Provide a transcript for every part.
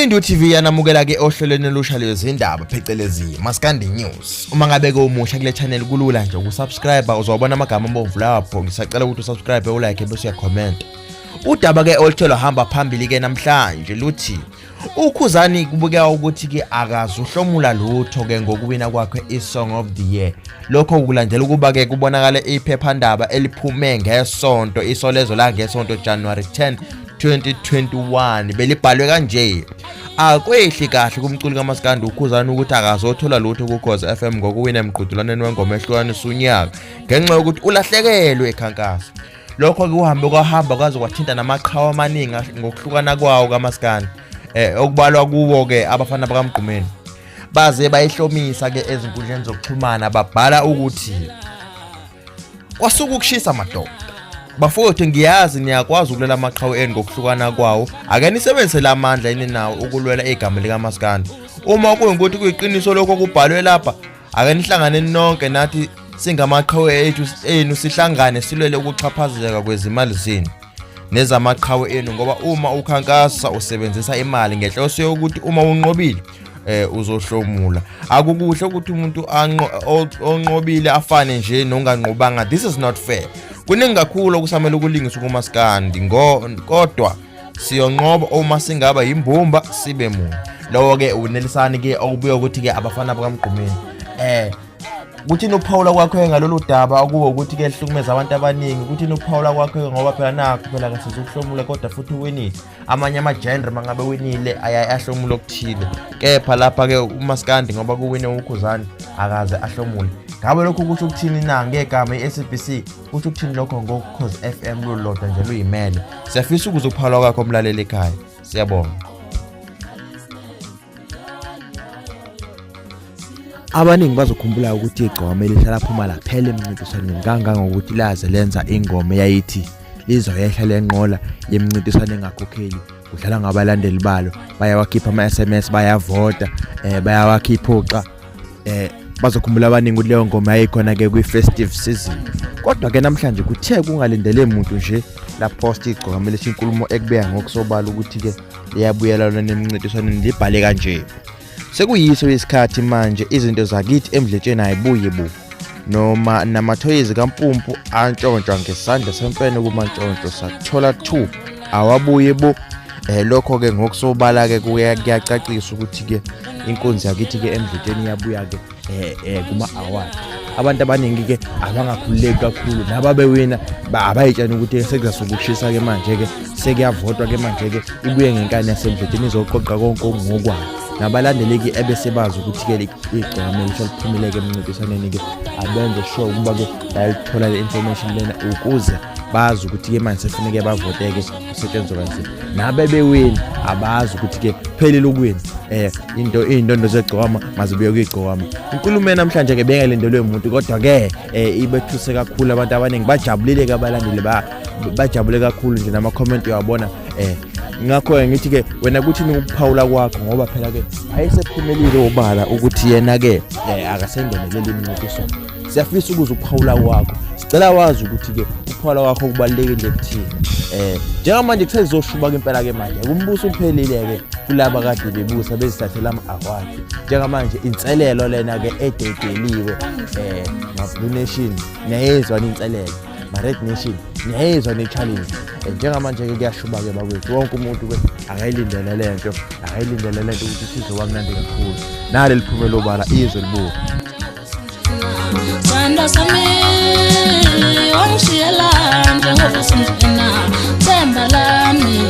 Indu TV yanamukela ke ohlelweni olusha lwezindaba phecelezi Maskandi News. Uma ngabe ke umusha kule channel kulula nje ukusubscribe, uzobona amagama abomvu lapho. Ngisacela ukuthi usubscribe, ulike bese uyacomment. Udaba ke oluthe hamba phambili ke namhlanje luthi uKhuzani kubukeka ukuthi ke akazuhlomula lutho ke ngokuwina kwakhe i-Song of the Year. Lokho kulandela ukuba ke kubonakale iphephandaba eliphume ngesonto, iSolezwe langesonto January 10 2021, belibhalwe kanje: akwehli kahle kumculi kaMaskandi uKhuzani ukuthi akazothola lutho kuKhozi FM ngokuwina emqhudelwaneni wengoma ehlukanisa unyaka ngenxa yokuthi ulahlekelwe ekhankaso. Lokho ke kuhambe kwahamba kwaze kwathinta namaqhawe amaningi ngokuhlukana kwawo kaMaskandi, okubalwa kuwo ke abafana bakaMgqumeni. Baze bayihlomisa ke ezinkundleni zokuxhumana, babhala ukuthi kwasuka ukushisa madoda. Bafowethu, ngiyazi niyakwazi ukulwela amaqhawe enu ngokuhlukana kwawo. Ake nisebenzise lamandla eninawo ukulwela igama likaMaskandi. Uma kuyingukuthi kuyiqiniso lokho kubhalwe lapha, ake nihlangane nonke nathi singamaqhawe ethu enu, sihlangane silwele ukuxhaphazeka kwezimali zenu nezamaqhawe enu, ngoba uma ukhankasa usebenzisa imali ngenhloso yokuthi uma unqobile uzohlomula. Akukuhle ukuthi umuntu onqobile afane nje nonganqobanga. This is not fair. Kuningi kakhulu okusamele ukulungiswa kumaskandi, kodwa siyonqoba uma singaba yimbumba sibe munye. Lowo ke unelisani ke okubuya ukuthi ke abafana bakaMgqumeni. Kuthini ukuphawula kwakho ngalolu daba okuwo ukuthi ke lihlukumeza abantu abaningi? Kuthini ukuphawula kwakho, ngoba phela nakho phela kasizukuhlomula kodwa futhi uwinile? Amanye ama-genre mangabe winile ayahlomula okuthile, kepha lapha ke uMaskandi ngoba kuwine uKhuzani akaze ahlomule. Ngabe lokhu kusho ukuthini na ngegama i-SABC? Kusho ukuthini lokho ngoKhozi FM lulodwa nje luyimele? Siyafisa ukuze ukuphawula kwakho umlaleli ekhaya. Siyabonga. Abaningi bazokhumbula ukuthi igcokama elisha laphuma laphela emncintiswaneni kangangokuthi laze lenza ingoma eyayithi lizoyehla lenqola yemincintiswano engakhokheli, kudlala ngabalandeli balo, bayawakhipha ama-SMS, bayavota, bayawakhipha uxa. Bazokhumbula abaningi ukuthi leyo ngoma yayikhona ke kwi-festive season. Kodwa ke namhlanje kuthe kungalindele muntu nje lapost igcokama elisha inkulumo ekubeka ngokusobala ukuthi ke liyabuyela lona emncintiswaneni. Libhale kanje: sekuyiso isikhathi manje, izinto zakithi emdletsheni ayibuye bo, noma namathoyizi kaMpumpu antshontshwa ngesandla semfene kumantshontsho sathola 2 awabuye bo. Lokho ke ngokusobala ke kuyacacisa ukuthi ke inkunzi yakithi ke emdletsheni iyabuya ke kuma award. Abantu abaningi ke abangakhululeki kakhulu nababewina abayitshena ukuthi sekuzasuka ukushisa ke manje ke sekuyavotwa ke manje ke ibuye ngenkani yasemdletsheni izoqoqa konke okungokwayo. Nabalandeli ke ebese bazi ukuthi ke igcokama elisha liphumile ke emncintiswaneni ke abenze sure ukuba ke bayalithola le information lena ukuze bazi ukuthi ke manje sefuneke bavoteke, kusetshenzwa kanzima. Nabebewini abazi ukuthi ke phelile ukuwina, into iy'ndondo zegcokama mazibuye kuyigcokama. Inkulumo namhlanje ke bengalindelwe umuntu, kodwa ke ibethuse kakhulu abantu abaningi. Bajabulile ke abalandeli, bajabule kakhulu nje, nama-comment uyawabona. Ngakho-ke ngithi ke wena kuthini ukuphawula kwakho, ngoba phela ke ayesephumelile obala ukuthi yena ke akasengeneleli imincintiswano? Siyafisa ukuze ukuphawula kwakho. Sicela wazi ukuthi ke ukuphawula kwakho kubalulekile kuthina. Njengamanje kusezoshuba ke impela ke manje, umbuso uphelile ke kulaba kade bebusa bezithathela ama-award. Njengamanje inselelo lena ke ededeliwe, ma-Blue Nation niyayizwa inselelo, ma-Red Nation niyayizwa ne-challenge. Njengamanje ke kuyashuba ke bakwethu, wonke umuntu ke akayilindele lento, akayilindele lento ukuthi sizoba mnandi kakhulu. Nale liphumela obala, izwe libuka. Sithando sami, wangishiyela njengoba themba lami,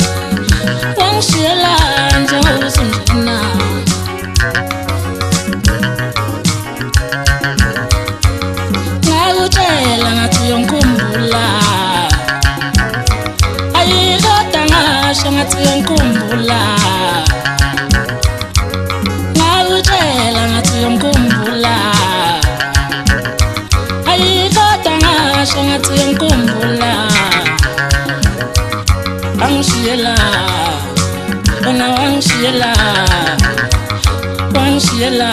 wangishiyela njengoba usunjena. Ngakutshela ngathi uyongikhumbula, ayikodwa ngasho ngathi uyongikhumbula. Ngakutshela ngathi uyongikhumbula, ayikodwa ngasho ngathi uyongikhumbula. Wangishiyela wena, wangishiyela, wangishiyela.